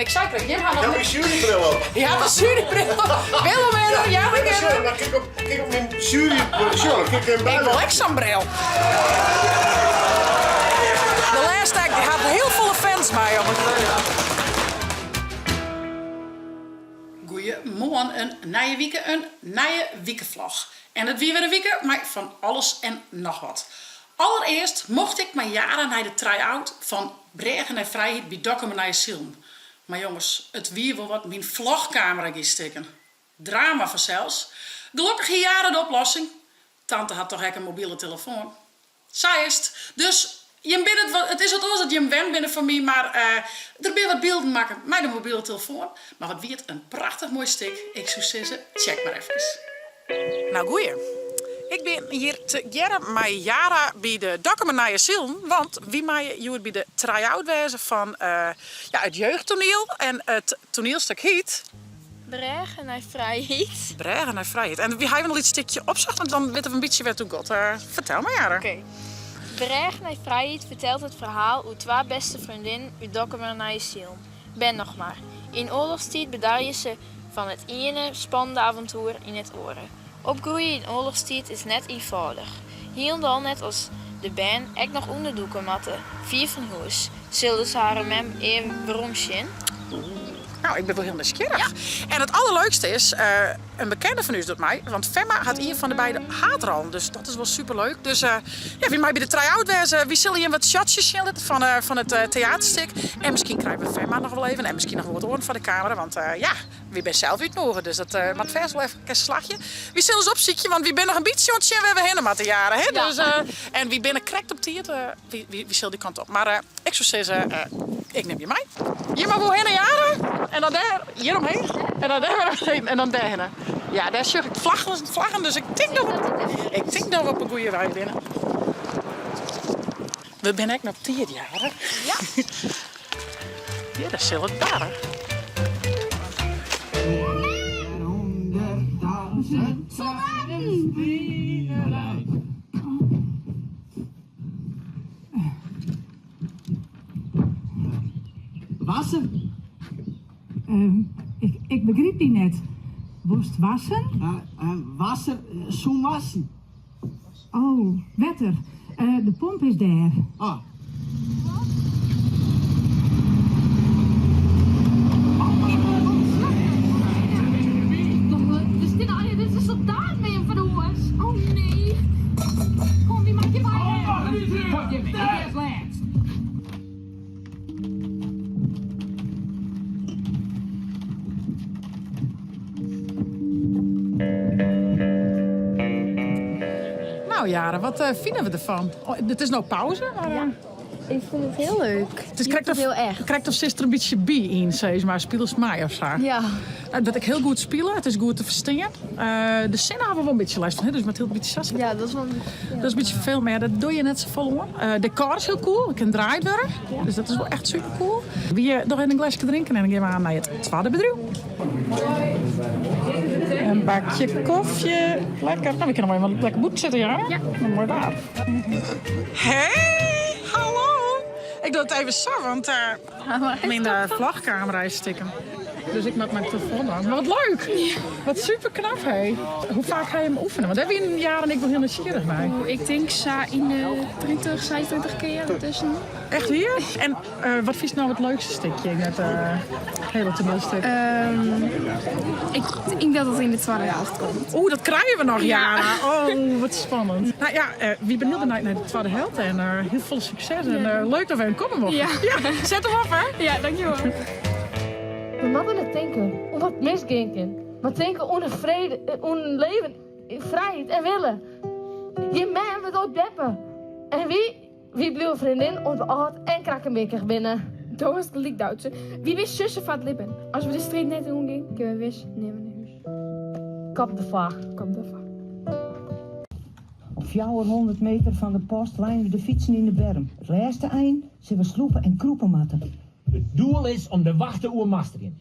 En ik sei krekt, jim ha noch. Ik ha myn sjuerybril op. Je hat in sjuerybril op. Willem is der, ja, we kinne. Maar kijk op, kijk op myn sjuerybril. Sjoch, kijk even Ik wol ek sa'n bril. De lêste act die hat hiel folle fans mei op it. Goeiemoarn, in nije wike, in nije wikevlog. En it wie wer in wike mei fan alles en noch wat. Allerearst mocht ik mei Yara nei de try-out fan Brêge nei Frijheid by Dokkumer Nije Silen. Mar jonges, it wie wol wat, myn vlogkamera gie stikken. Drama fansels. Gelokkich hie Yara de oplossing. Tante hat toch ek in mobile telefoan. Sa is 't. Dus jim binne it wat, it is wat oars dat jim wend binne fan my, mar der binne wat bylden makke mei de mobile telefoan. Mar wat wie it in prachtich moai stik. Ik soe sizze, check mar efkes. Nou goeie. Ik bin hjir tegearre mei Yara by de Dokkumer Nije Silen, want wy meie hjoed by de try-out wêze fan ja, it jeugdtoaniel en it toanielstik hyt. Brêge nei Frijheid. Brêge nei Frijheid. En wy hawwe in lyts stikje opsocht, want dan witte we in bytsje wêr't it oer giet. Fertel mar Yara. Oké. Brêge nei Frijheid fertelt it ferhaal oer twa bêste freondinnen út Dokkumer Nije Silen. Bern noch mar. Yn oarlochstiid bedarje se fan it iene spannende avontoer yn it oare. Opgroeie yn oarlochstiid is net ienfâldich. Hielendal net as de bern ek noch ûnderdûke moatte, fier fan hûs. Sille se harren mem ea werom sjen? Nou, ik bin wol hiel nijsgjirrich. En it allerleukste is, in bekende fan ús docht mei, want Femma hat ien fan de beide haadrollen, dus dat is wol superleuk. Dus ja, wy meie by de try-out wêze. Wy sille jim wat shotsjes sjen litte fan it teaterstik. En miskien krije we Femma noch wol even en miskien noch wol wat oaren foar de kamera, want ja, wy binne sels útnûge, dus dat moat fêst wol efkes slagje. Wy sille se opsykje, want wy binne noch in bytsje oan it sjen wêr we hinne moatte, Yara, hè? Dus, en wy binne krekt op tiid, wy sille dy kant op. Mar ik soe sizze, ik nim je mei. Hjir mar wol hinne, Yara. En dan dêr, hjir omheech. En dan dêr wer omheech en dan dêr hinne. Ja, dêr sjoch ik flaggen, dus ik tink dat we, ik tink dat we op 'e goede wei binne. We binne ek noch op tiid, Yara. Ja. Hjir sil it barre. Wassen? Ik begryp dy net. Wolst wassen? Wasser, sûn wassen. Oh, wetter. De pomp is dêr. Ah. Nou Yara, wat fine we derfan? It is no pauze, mar. Ja, ik fûn it hiel leuk. It is krekt of, hiel echt. Krekt of sitst der in bytsje by yn, sis mar, spilest mei of sa. Ja. It wurdt ek hiel goed spile, it is goed te ferstean. De sinne hawwe we wol in bytsje lêst fan, hè, dus moat hiel bytsje sa sitte. Ja, dat is wol. Ja. Dat is in bytsje ferfelend, mar ja, dêr dogge je net safolle oan. Dekor is hiel cool, it kin draaid wurde, dus dat is wol echt super cool. Wy dogge even in gleske drinken en dan gean we oan nei it twadde bedriuw. In bakje kofje, lekker. Nou, we kinne wol even lekker bûten sitte, ja? Ja. Moai waar. Hey, hallo! Ik doch it even sa, want myn vlogkamera is stikken. Dus ik moat mei telefoan dwaan. Mar wat leuk! Wat super knap, hé. Hoe faak ha je him oefene? Want dêr wienen Yara en ik wol hiel nijsgjirrich nei. Oeh, ik tink sa yn de 30, 36 kear tusken. Echt wier? En wat fynst no it leukste stikje yn it hiele toanielstik? Ik tink dat it yn de twadde helte komt. Oeh, dat krije we noch, Yara. Oh, wat spannend. Nou ja, wy binne hiel benijd nei de twadde helte en hiel folle sukses en leuk dat we even komme mochten. Ja. Set him op, hè? Ja, dankjewol. We moatte net tinke oan wat misgean kin, mar tinke oan in frede, oan in leven yn frijheid en wille. Jim mem wurdt oait beppe en wy, wy bliuwe freondin oant we âld en krakkemikkich binne. Do hast gelyk, Doutzen. Wy binne sussen foar it libben. As we de striid net oangean, kinne we wis nimmen nei hûs. Kop derfoar. Kop derfoar. Op 400 meter fan de post leine we de fytsen yn de berm. It lêste ein sille we slûpe en krûpe moatte. It doel is om de wacht te oermasterjen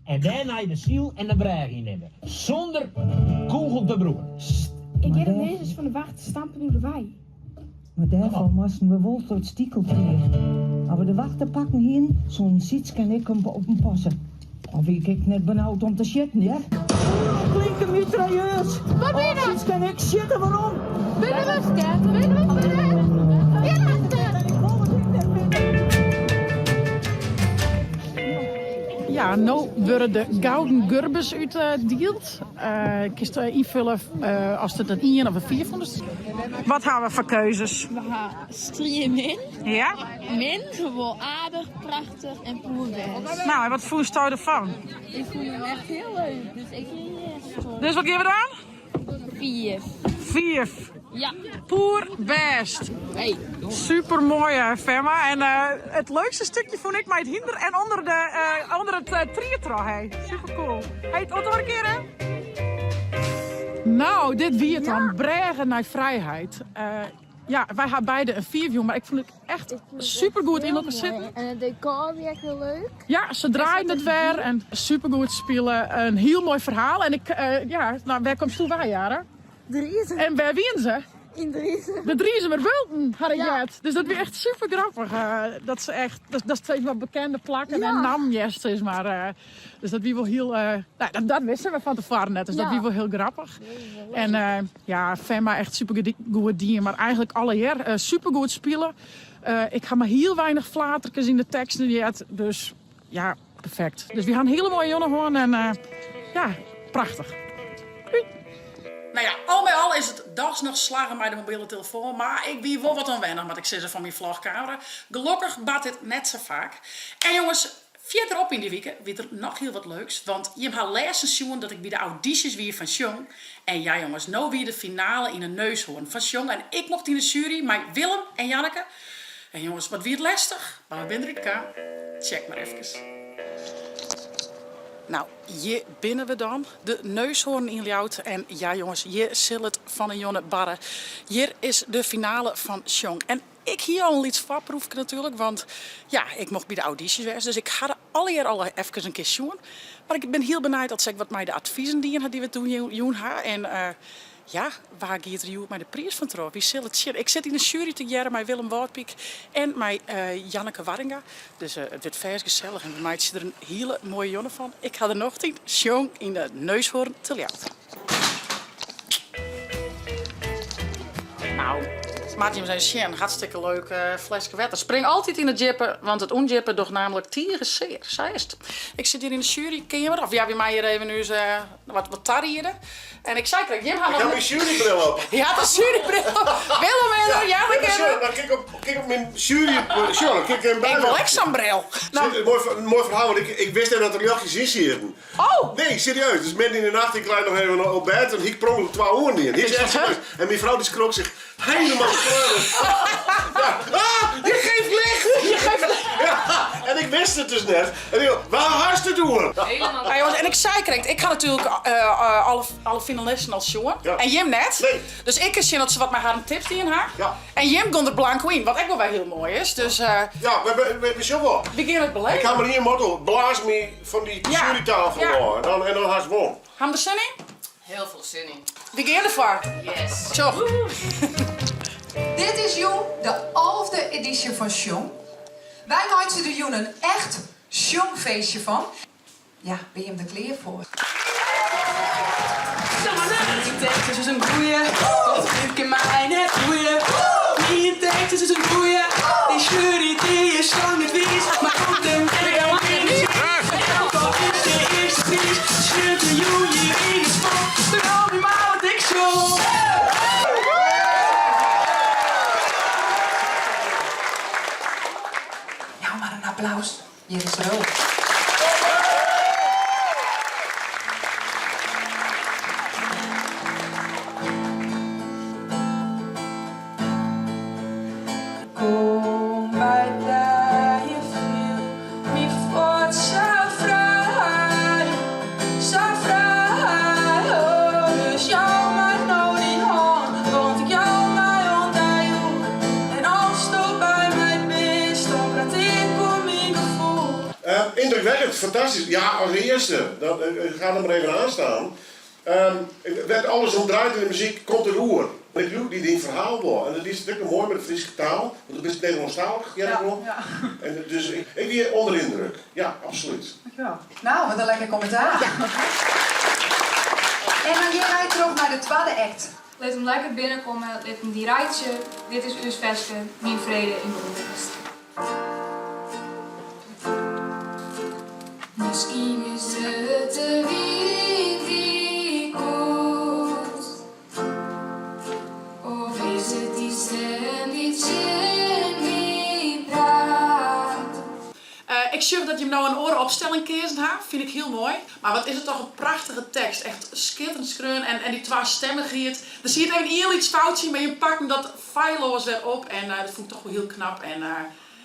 en dêrnei de syl en de brêge ynnimme, sûnder kûgel te brûken. Sst, ik hear de measters fan de wacht stampen oer de wei. Mar dêrfoar moasten we wol troch it stikeltried. As we de wacht te pakken hienen, soenen Sytske en ik op him passe. Al wie ik ek net benaud om te sjitten, hear. Oeral klinke mitrailleurs. Wat binne dat? Sytske en ik sjitte werom. Binne we sketten? Binne we ferret? Ja, no wurde de gouden gurbes útdield. Kinst ynfulle ast it in ien of in fiif fûnest. Wat ha we foar keuzes? We ha striemin, Ja? min, wol aardich, prachtich en poerbêst. Nou, en wat fûnsto derfan? Ik fûn him echt hiel leuk, dus ik gean hjir. Dus wat gean we dwaan? Fiif. Fiif. Ja. Poerbêst. Hey. Super moai, Femma. En it leukste stikje fûn ik mei it hynder en ûnder de, ûnder it trie troch. Hey. Super cool. Hey, oant oare kear hè. Nou, dit wie it dan. Brêge nei frijheid. Ja, wy ha beide in fiif jûn, mar ik fûn it echt supergoed yn elkoar sitten. En it dekor wie ek hiel leuk. Ja, se draaiden it wer en supergoed spile. In hiel moai ferhaal. En ik, ja, nou, wêr komsto wei, Jara? Driezum. En wêr wienen se? Yn Driezum. De Driezumer Bulten, ha ik heard. Dus dat wie echt super grappich. Dat se echt, dat steeds wat bekende plakken en nammen hearst, sis mar. Dus dat wie wol hiel, nou, dat, dat wisten we fan tefoaren net. Dus dat wie wol hiel grappich. En ja, Femma echt super goed dien, mar eigentlik allegear super goed spile. Ik ha mar hiel weinich flaterkes yn de teksten heard, dus ja, perfekt. Dus wy ha in hiele moaie jûn hân en ja, prachtich. Doei! Nou ja, al mei al is it dochs noch slagge mei de mobile telefoan, mar ik wie wol wat onwennich, moat ik sizze, fan myn vlogkamera. Gelokkich bart dit net sa faak. En jonges, fierderop yn dy wike wie der noch hiel wat leuks, want jim ha lêsten sjoen dat ik by de audysjes wie fan Sjong. En ja jonges, no wie de finale yn 'e Neushoorn fan Sjong en ik mocht yn 'e sjuery mei Willem en Janneke. En jonges, wat wie it lestich, mar we binne derút kaam. Check mar efkes. Nou, hjir binne we dan, de Neushoorn yn Ljouwert. En ja jonges, hjir sil it fan 'e jûn barre. Hjir is de finale fan Sjong. En ik hie al in lyts foarproefke natuerlik, want ja, ik mocht by de audysjes wêze. Dus ik ha de allegear al efkes in kear sjoen. Mar ik bin hiel benijd oft se ek wat mei de advizen dien ha dy't we doe jûn ha. En ja, wa giet der hjoed mei de priis fan troch? Wy sille it sjen. Ik sit yn de sjuery tegearre mei Willem Wâldpyk en mei Janneke Warringa. Dus it wurdt fêst gesellich en we meitsje der in hiele moaie jûn fan. Ik ha der nocht yn. Sjong yn de Neushoorn te Ljouwert. Nou, moatte jim ris even sjen. Hartstikke leuk fleske wetter. Spring altyd yn it djippe, want it ûndjippe docht namelijk tige sear. Sa is it. Ik sit hjir yn de sjuerykeamer, of ja, wy meie hjir even ús wat tariede. En ik sei krekt, jim ha Ik noch ha myn sjuerybril op. Je hat in sjuerybril op. Willem is der, Janneke is der. Ja, kijk op, kijk op myn sjuery, sjoch, kijk even by. Ik wol ek sa'n bril. Nou, moai, moai ferhaal, want ik, ik wist net dat der ljochtjes yn sieten. Oh! Nee, serieus. Dus midden yn de nacht, ik lei noch even op bêd en hie ik per ûngelok twa oan dien. Hier is echt serieus. En myn frou dy skrok sich helemaal de pleuris. Ja. Ah, je geeft licht! Je geeft licht. Ja, en ik wist it dus net. En ik, wa hast it oer? Hey jongens, en ik sei krekt, ik ha natuerlik alle, alle finalisten al sjoen. Ja. En jim net. Nee. Dus ik kin sjen dat se wat mei harren tips dien ha. Ja. En jim gong der blanko yn, wat ek wol wer hiel moai is. Dus Ja, we, we, we sjogge wol. we gean it beleven. Ik ha mar ien motto, blaas my fan dy Ja. sjuerytafel Ja. ôf. En dan, en dan hast wûn. Ha we der sin yn? Heel veel zin in. We gean derfoar. Yes. Tsjoch. Dit is jûn de alfde edysje fan Sjong. Wy meitsje der jûn in echt sjongfeestje fan. Ja, binne jim der klear foar? Myn tekst is in goeie, dat kin my net boeie. Myn tekst is in goeie, dy sjuery dy is lang net wiis. Mar komt der net yn de Elk al is de earste priis, sneontejûn hjir yn de spot. Leau my mar wat ik sjong. Jou mar in applaus. Hjir is Roos. Kom by dy, fiel my fuort sa frij, sa frij. Oh, dus jou mar no dyn hân, want ik jou my oan dy oer. En asto by my bist, dan praat ik oer myn gefoel. Indrukwekkend, fantastisch. Ja, as earste. Dan, ga er mar even oan stean. Wêr't alles om draait yn de muzyk, komt it oer. Ik lûk dy dyn ferhaal wol en dat is ek moai mei de Fryske taal, want do bist Nederlânsktalich, hear ik wol. En dus ik wie ûnder de yndruk, ja, absolút. Dankjewel. Nou, wat in lekker kommentaar. En dan gean wy troch nei de twadde act. Lit him lekker binnenkomme, lit him dy reitsje, dit is ús ferske, Myn frede yn de ûnrêst. Miskien is it de wyn dy't komt, of is it dy stim dy't tsjin my praat. Ik sjoch dat jim no in oare opstelling keazen ha, fyn ik hiel moai. Mar wat is it toch in prachtige tekst, echt skitterend skreaun en en dy twastemmichheid. Der siet even ien lyts foutsje yn, mar jim pakken dat feilloas wer op en dat fûn ik toch wol hiel knap. En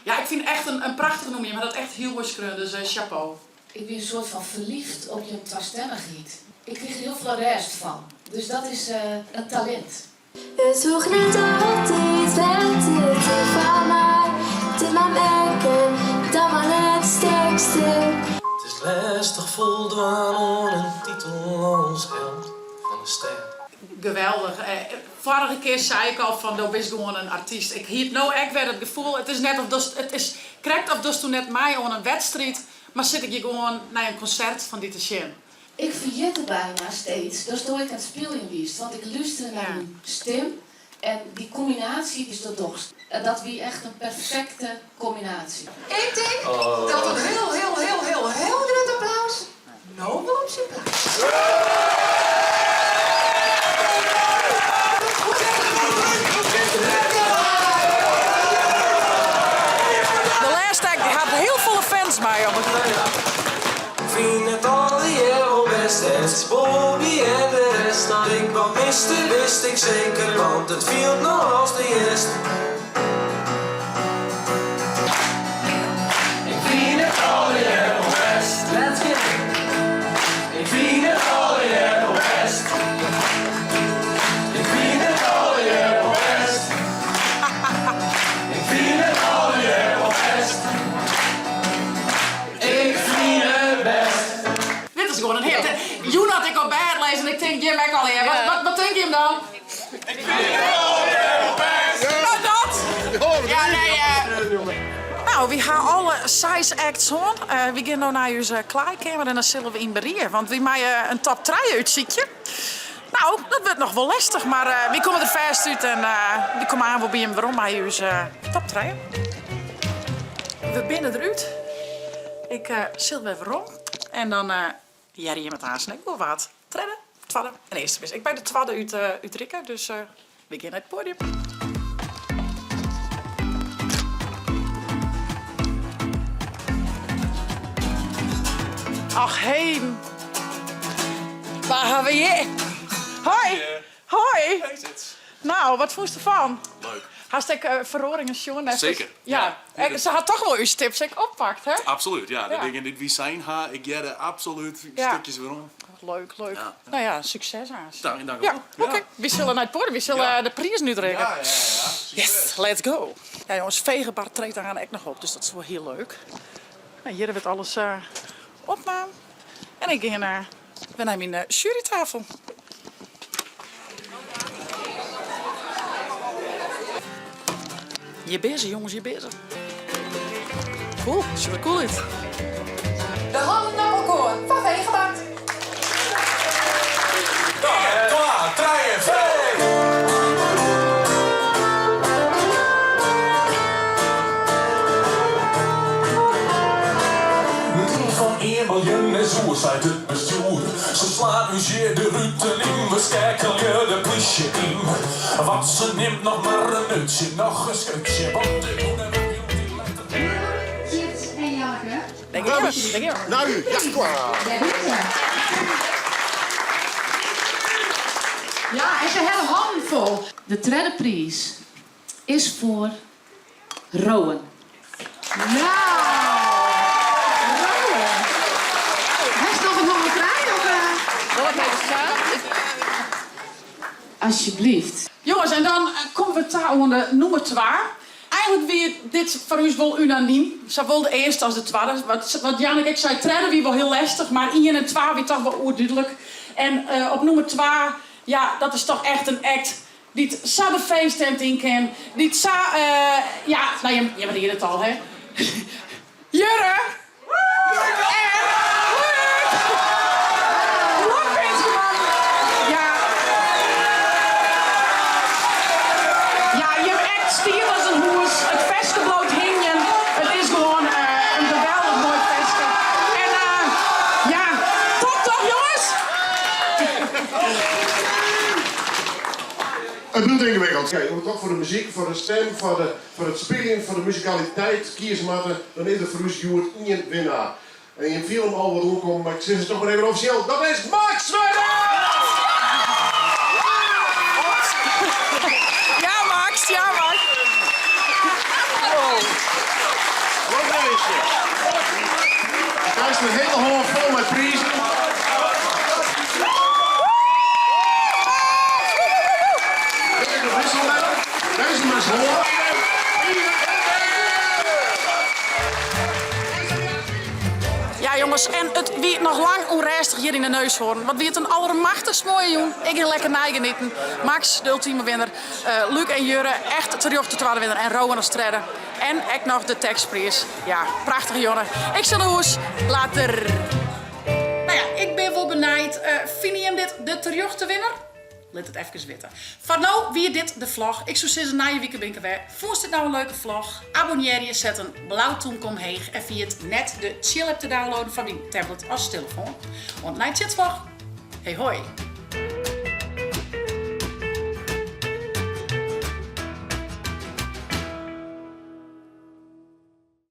ja, ik fyn echt in prachtige nûmer, jim ha dat echt hiel moai skreaun, dus chapeau. Ik wie in soart fan ferliefd op jim twastemmichheid. Ik krige der hiel folle rêst fan, dus dat is in talint. It hoecht net altyd better te fan my te mar merke dan mar net sterkste. It is lêstich foldwaan oan in titel as held fan de stêd. Geweldich. Foarige kear sei ik al fan do bist gewoan in artyst. Ik hie it no ek wer it gefoel, it is net of dochst, it is krekt of dochsto net mei oan in wedstriid, mar sit ik hjir gewoan nei in konsert fan dy te sjen. Ik ferjitte byna steeds datsto ek oan it spyljen wiest, want ik lústere nei dyn stim en dy kombinaasje dy'tsto dochst, dat wie echt in perfekte kombinaasje. Ik tink dat in hiel, hiel, hiel, hiel, hiel grut applaus no wol op syn plak is. De lêste act hat hiel folle fans mei op it. Fyn it allegear wol bêst en it is Bobby en de rest dat ik wat miste wist ik seker want it fielt no as de hjerst. Ik fyn it allegear wol bêst. Let's get it. Ik fyn it allegear wol bêst. Ik fyn it allegear wol bêst. Ik fyn it allegear wol bêst. Ik fyn it bêst. Dit is gewoan in hit. Jûn hat ik op bêd lizzen en ik tink jim ek allegear. Wat, wat, wat tinke jim dan? Ik fyn it allegear wol bêst. Nou dat! Ja, nee. Nou, wy ha alle seis acts hân. Wy gean no nei ús klaaikeamer en dan sille we yn berie, want wy meie in top trije útsykje. Nou, dat wurdt noch wol lestich, mar wy komme der fêst út en wy komme aanst wol by jim werom mei ús top trije. We binne derút. Ik sil wer werom en dan hearre jim it aanst ek wol wa't tredde, twadde en earste is. Ik mei de twadde útrikke, dus wy gean nei it poadium. Ach heden. Wa ha we hjir? Hoi. Hoi. Nou, wat fûnst derfan? Leuk. Hast ek feroaringen sjoen? Seker. Ja. Se ha toch wol ús tips ek oppakt, hè? Absolút, ja. De dingen dy't wy sein ha, ik hearde absolút stikjes werom. Leuk, leuk. Nou ja, sukses aanst. Dank, dank Ja, oké. Wy sille nei it poadium, wy sille de prizen útrikke. Ja, ja, ja. Yes, let's go. Ja jonges, Fegebart treedt aanst ek noch op, dus dat is wol hiel leuk. Nou, hjir wurdt alles opnaam. En ik gean wer nei myn sjuerytafel. Hjir binne se jonges, hjir binne se. Cool, sjocht der cool út. De hannen op elkoar foar Fegebart. Ien, twa, trije, fjir! De fan ien miljoen is oer, seit it bestjoer. Se slaan ús hjir de ruten yn, we skeakelje de plysje yn. Want se nimt noch mar in nútsje, noch in skutsje, want de boene wurdt hieltyd letter. Tjits en Janneke. Dêr gean we, dêr gean we. Nou, ja, klaar. Dêr binne se. Ja, en se hawwe hannen fol. De tredde priis is foar Rowan. Nou, Rowan. Hast noch in nûmer trije of? Wol ik even staan? Alsjeblieft. Jonges, en dan komme we ta oan de nûmer twa. Eigenlik wie dit foar ús wol unanym, sawol de earste as de twadde. Wat Janneke ek sei, tredde wie wol hiel lestich, mar ien en twa wie toch wol oerdúdlik. En op nûmer twa, ja, dat is toch echt in act. Dy't sa de feesttent yn kin, dy't sa, ja, no jim riede it al, hè. Jurre! En Luuk! Lokwinske mannen! Ja. Ja, jim act stiet as in hûs, it ferske bliuwt hingjen, it is gewoan in geweldich moai ferske. En ja, top toch jonges? It bliuwt yngewikkeld. Oké, om toch foar de muzyk, foar de stim, foar de, foar it spyljen, foar de muzikaliteit kieze moatte, dan is der foar ús hjoed ien winnaar. En jim fiele him al wat oankommen, mar ik sis it toch mar even offisjeel, dat is Max Werner! Ja Max, ja Max. Lokwinske! Krijst in hiele hân fol mei prizen. Ja jonges, en it wie noch lang ûnrêstich hjir yn de Neushoorn. Wat wie it in allermachtichst moaie jûn. Ik gean lekker neigenieten. Max, de ultime winner. Luc en Jurre, echt terjochte twadde winner. En Rowan as tredde. En ek noch de tekstpriis. Ja, prachtige jûn. Ik sil nei hûs. Later. Nou ja, ik bin wol benijd. Fine jim dit de terjochte winner? Lit it efkes witte. Foar no wie dit de vlog. Ik soe sizze nije wike bin ik der wer. Fûnst dit no in leuke vlog? Abonnearje, set in blau tûmke omheech en ferjit net de Tsjil app te downloaden foar dyn tablet of telefoan. Oant nije tsjitvlog. Hey hoi!